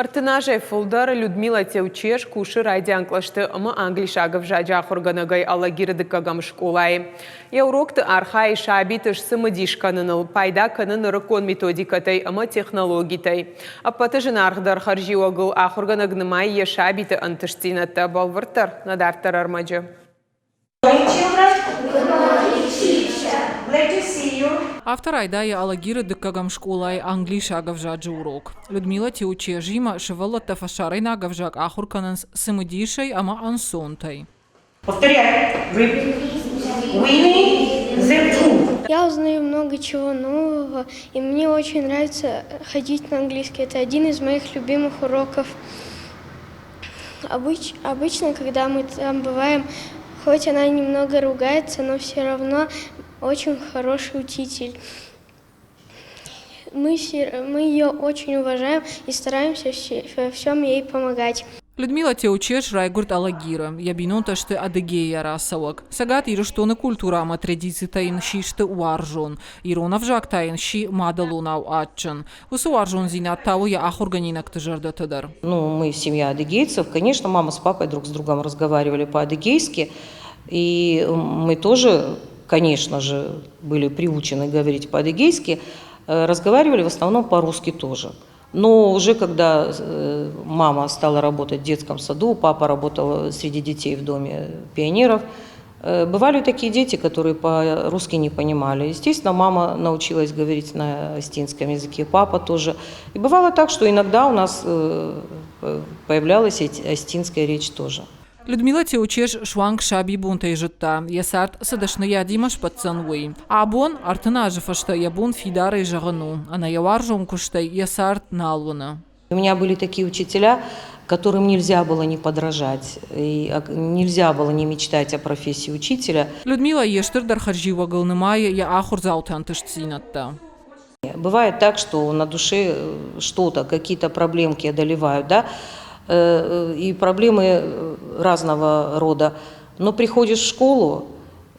30 азӕй фылдӕр Людмила Теучеш кусы райдиан кълӕсты ӕмӕ англисаг ӕвзаджы ахуыргӕнӕгӕй Алагиры дыккӕгӕм скъолайы. Йӕ урокты архайы сабиты сцымыдис кӕныныл, пайда кӕны нырыккон методикӕтӕй ӕмӕ технологитӕй. Ӕппӕты зынаргъдӕр хӕрзиуӕгыл ахуыргӕнӕг нымайы йӕ сабиты ӕнтыстдзинӕдтӕ, бӕлвырддӕр нӕ дарддӕр ӕрмӕджы. Афтӕ райдайы Алагиры дыккӕгӕм скъолайы англисаг ӕвзаджы урок. Людмила Теучежимӕ сывӕллӕттӕ фӕсарӕйнаг ӕвзаг ахуыр кӕнынц цымыдисӕй ӕмӕ ӕнцонтӕй. Повторяй. Winnie the Pooh. Я узнаю много чего нового, и мне очень нравится ходить на английский. Это один из моих любимых уроков. Обыч, обычно, когда мы там бываем, хоть она немного ругается, но все равно очень хороший учитель. Мы, мы ее очень уважаем и стараемся во всем ей помогать. Людмила Теучеш райгуырд Алагиры. Йӕ бинонтӕ сты Адыгейӕ рацӕуӕг. Цӕгат Ирыстоны культурӕ ӕмӕ традицитӕ йын систы уарзон. Ирон ӕвзаг та йын сси мадӕлонау адджын. Уыцы уарзондзинад тауы йӕ ахуыргӕнинӕгты зӕрдӕты дӕр. Ну, мы семья адыгейцев. Конечно, мама с папой друг с другом разговаривали по-адыгейски. И мы тоже, конечно же, были приучены говорить по-адыгейски. Разговаривали в основном по-русски тоже. Но уже когда мама стала работать в детском саду, папа работал среди детей в доме пионеров, бывали такие дети, которые по-русски не понимали. Естественно, мама научилась говорить на осетинском языке, папа тоже. И бывало так, что иногда у нас появлялась осетинская речь тоже. Людмила Теучеш суанг сабибонтӕй зыдта, йӕ цард цы дӕсныйадимӕ сбӕтдзӕн, уый. Абон, 30 азы фӕстӕ йӕ бон фидарӕй зӕгъын у, ӕнӕ йӕ уарзон куыстӕй йӕ цард нал уыны. У меня были такие учителя, которым нельзя было не подражать, и нельзя было не мечтать о профессии учителя. Людмила йе стырдӕр хӕрзиуӕгыл нымайы йӕ ахуырдзауты ӕнтыстдзинӕдтӕ. Бывает так, что на душе что-то, какие-то проблемки одолевают, да, и проблемы разного рода. Но приходишь в школу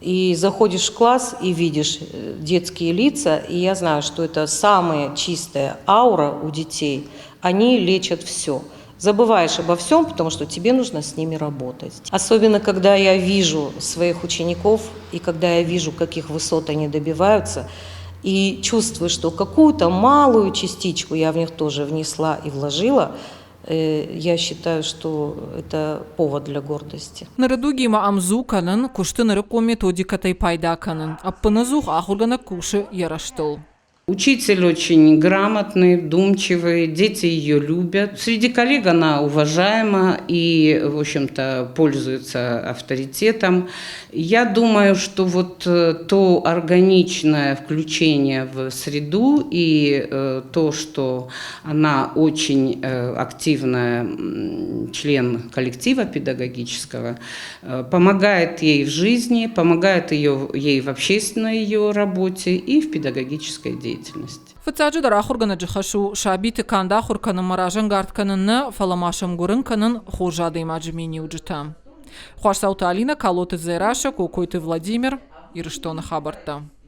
и заходишь в класс и видишь детские лица, и я знаю, что это самая чистая аура у детей. Они лечат все. Забываешь обо всем, потому что тебе нужно с ними работать. Особенно, когда я вижу своих учеников и когда я вижу, каких высот они добиваются, и чувствую, что какую-то малую частичку я в них тоже внесла и вложила, я считаю, что это повод для гордости. Ныры дугимӕ ӕмдзу кӕнын, куысты нырыккон методикӕтӕй пайда кӕнын. Ӕппынӕдзух ахуыргӕнӕг кусы йӕ рӕзтыл. Учитель очень грамотный, вдумчивый, дети ее любят. Среди коллег она уважаема и, в общем-то, пользуется авторитетом. Я думаю, что вот то органичное включение в среду и то, что она очень активная член коллектива педагогического, помогает ей в жизни, помогает ей в общественной ее работе и в педагогической деятельности. Фыццаджыдӕр ахуыргӕнӕджы хӕс у сабиты канд ахуыр кӕнынмӕ разӕнгард кӕнын нӕ, фӕлӕ ма сӕм гуырын кӕнын хорз адӕймаджы миниуджытӕ. Хуасдзауты Алинӕ, Калоты Дзерассӕ, Кокойты Владимир, Ирыстоны хабӕрттӕ.